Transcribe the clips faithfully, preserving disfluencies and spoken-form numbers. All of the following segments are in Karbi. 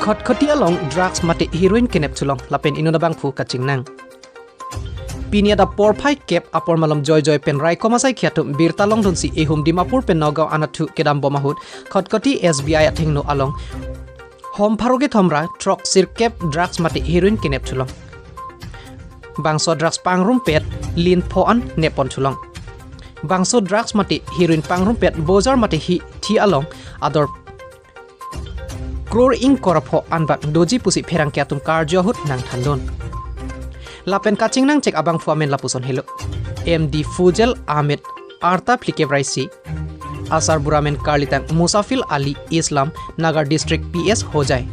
Khatkhati along drugs mate heroin kenep thulong lapen inut abangphu kachingnang. Pini adap porphai kep apor malom joijoi pen raikom asaikhi atum birta longdunsi ehum Dimapur pen Nagaon anatthu kedambom ahut Khatkhati S B I athengno along hom pharo kethom ra throk sirkep drugs mate heroin kenep thulong. Bangso drugs pangrumpet lin pho an neppon thulong. Bangso drugs mate heroin pangrumpet bojar mate hithi along ador kror ingkoi ra pho anbak doji pusi pherangke atum karju ahut nangthandun. Lapen kachingnangchek abangphu amen lapuson helo: M D Fuzel Ahmed, arta phlikep ra isi, asarbura amen karlitang Musafil Ali Islam, Nagar District, P S Hojai.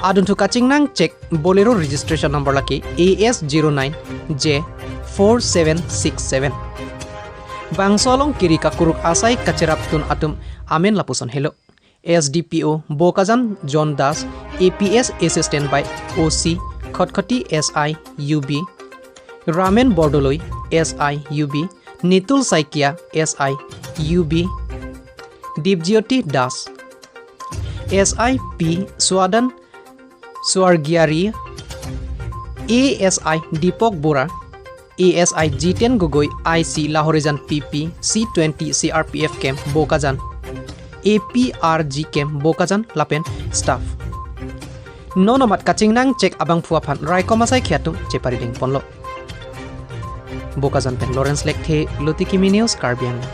Adunthu kachingnangchek Bolero registration number lake A S zero nine J four seven six seven. Bangso along kiri kakuruk asai kacherapdun atum amen lapuson helo: S D P O Bokajan John Das, A P S assistant by O C Khatkhati, S I U B Ramen Bordoloi, S I U B Nitul Saikia, S I U B Dipjyoti Das, S I P Swadan Swargiari, A S I Deepak Bora, A S I Jiten Gogoi, I C Lahorijan P P, C twenty C R P F camp Bokajan, A P R G camp Bokajan lapen staff. Non amat kachingnangchek abangphu aphan raikom asaikhi atum cheparidengponlo. Bokajan pen Lawrence Lekthe, Lotiki Mini News, Karbi Anglong.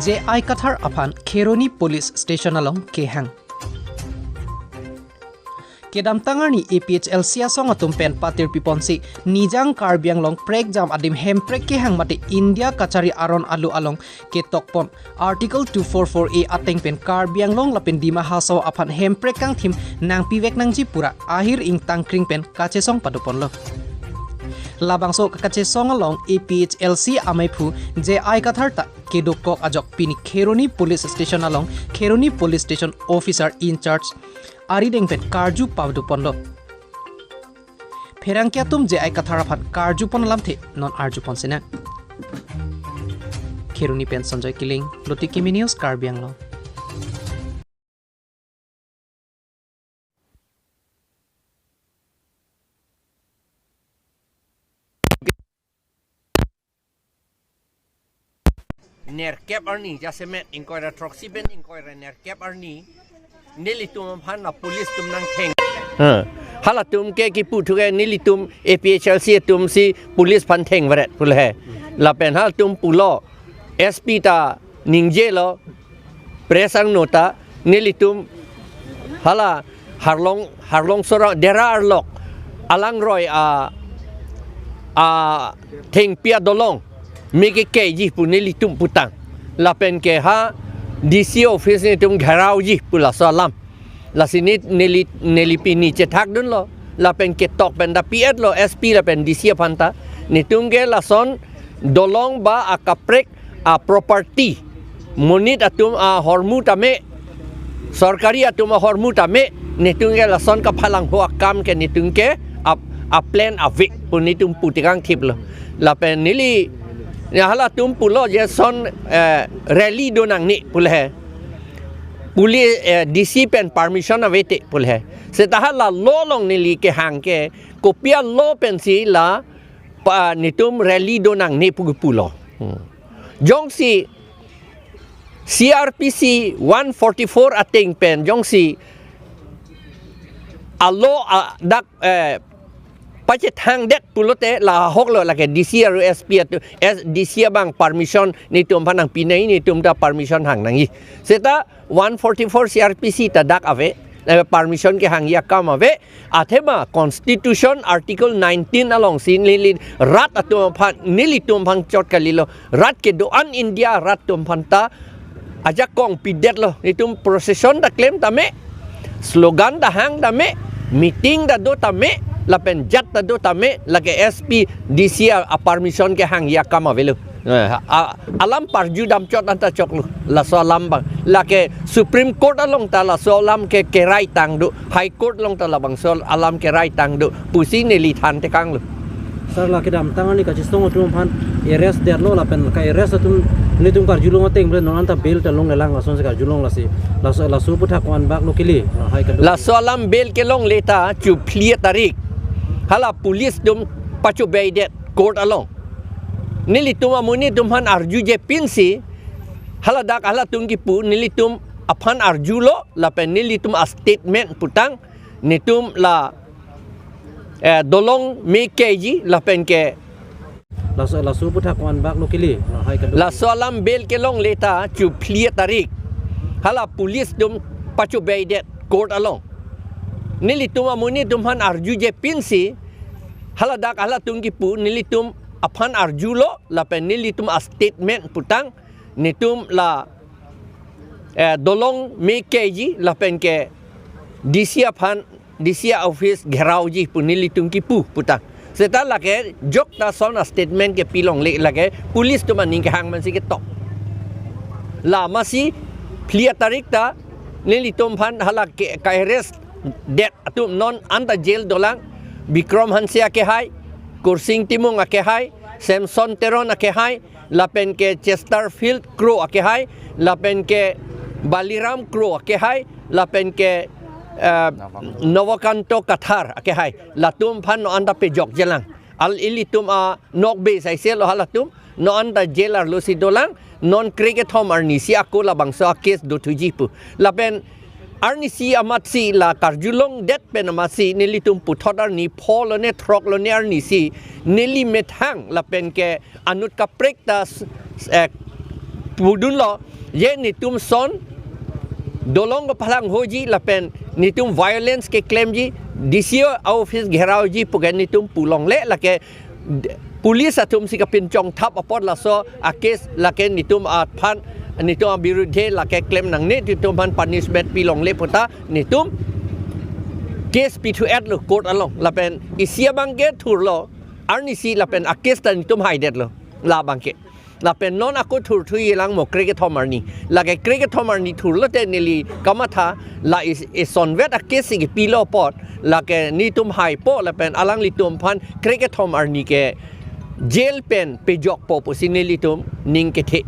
J I Kathar aphan Kheroni Police Station along kehang. Kedamtang arni A P H L C asong atum pen patirpiponsi Nijang Karbi Anglong prekjam adim hemprek kehang mate India kachari aron alu along ketokpon Article two four four A ateng pen Karbi Anglong lapen Dima Hasao aphan hemprek kangthim nangpivek nangji pura ahir ingtangkring pen kachesong padoponlo. Labangso kachesong along A P H L C amaiphu J I Kathar ta kedokok ajok pini Kheroni Police Station along Kheroni Police Station Officer in charge arideng pen karju padoponlo. Pherangke atum J I Kathar aphan karjupon alamthe non arjupon sinang. Kheroni pen Sanjoy Killing, Lotiki Mini News, Karbi Anglong. Nerkep arni, jasemet ingkoi ra throksi pen ingkoi ra nerkep arni, nelitum aphan la police atum nangtheng. Ha. Halatum ke kipu thu ke nelitum A P H L C atum si police aphan thengvaret pu le he. Lapen halatum pulo, S P ta ningjelo, press angno ta, nelitum hala Harlong, Harlong Sora Dera arlok alangroi a, a thengpi adolong me kekeji pu nelitum putang. Lapen ke ha D C office netum gherauji pu laso alam. Lasi ne, neli, neli pini chethakdunlo. Lapen ketok pen ta pi-etlo S P lapen D C aphan ta. Netum ke lason dolong ba akaprek a property, monit atum ahormu tame, sorkari atum ahormu tame, netum ke lason kaphalangho akam ke netum ke ap-, a plan ave pu netum pu tekang thiplo. Lapen neli, ya halatum pulo je son, eh, rally do nangne pu le he. Police, eh, D C pen permission ave te pu le he. Seta hala law along neli kehang ke, kopi a law pensi la pa netum rally do nangne pu pulo. Hmm. Jongsi C R P C one forty-four ateng pen jongsi a law a dak, eh, pachethangdet pulote la ahoklo, lake D C aru S P atum, S, D C abang permission netum aphan nangpi nangji, netum ta permission hang nangji. Seta one forty-four C R P C ta dak ave, eh, permission kehangji akam ave. Athema Constitution Article nineteen alongsi neli rat atum aphan, nelitum aphan chot kalilo. Rat kedo-an India rat atum aphan ta ajakong pidetlo. Netum procession ta klem tame, slogan ta hang tame, meeting ta do tame, lapen jat ta do tame, lake S P, D C a, a permission kehangji akam avelo. Eh, a, alam parju damchot anta choklo. Laso alam abang, lake Supreme Court along ta laso alam ke kerai tang do, High Court along ta labangso alam kerai tang do pusi neli than tekanglo. Sir, la kedamtang arni kachisong atum aphan arrest detlo, lapen ka-arrest atum netum karjulong ateng pen non anta bail ta longlelang, lasonsi karjulong lasi. Laso, laso aputhak ko-an bak lo kele, lahai kedo. Laso alam bail kelongle ta chu phli tarik hala police atum pachobei det court along. Nelitum amonit atum aphan arjuje pinsi, hala dak halatum kipu, nelitum aphan arjulo, lapen nelitum a statement putang, netum la, eh, dolong me keji, lapen ke. Laso, laso aputhak ko-an bak lo kele, lahai kedo. Laso alam bail kelongle ta chu phli tarik hala police atum pachobei det court along. Nelitum amonit atum aphan arjuje pinsi, hala dak halatum kipu, nelitum aphan arjulo, lapen nelitum a statement putang, netum la, eh, dolong me keji, lapen ke D C aphan, D C office gherauji pu nelitum kipu putang. Seta lake jok ta son a statement kepilongle, lake police atum aning kehang mansi ketok. La masi phli tarik ta nelitum aphan hala ke, ka-arrest det atum non anta jail dolang, Bikram Hanse akehai, Kursing Timung akehai, Samson Teron akehai, lapen ke Chesterfield Kro akehai, lapen ke Baliram Kro akehai, lapen ke, eh, Navakanto Kathar akehai. Latum aphan non anta pejokjelang. Al ilitum anokbe saiselo halatum, non anta jail arlosi dolang, non krekethom arnisi ako labangso a case dothuji pu. Lapen arnisi amatsi la karjulong det pen amatsi nelitum puthot arni pho lone throk lone arnisi neli methang lapen ke anut kaprek ta s-, s-, eh, pudunlo, je netum son dolong kaphalanghoji lapen netum violence keklemji, D C office gherauji pu ke netum pulongle, lake d-, police atumsi kapinchongthap apot laso a case lake netum aphan, netum abirudhe lake klem nangne, netum aphan punishment pilongle puta netum case pithu-etlo court along, lapen isi abang ke thurlo, arnisi lapen a case ta netum haidetlo, labang ke. Lapen non ako thurthuilang mo krekethom arni. Lake krekethom arni thurlote neli kamatha la is-, isonvet a case si kipilo apot, lake netum haipo lapen alanglitum aphan krekethom arni ke jail pen pejokpo pusi nelitum ning kethe.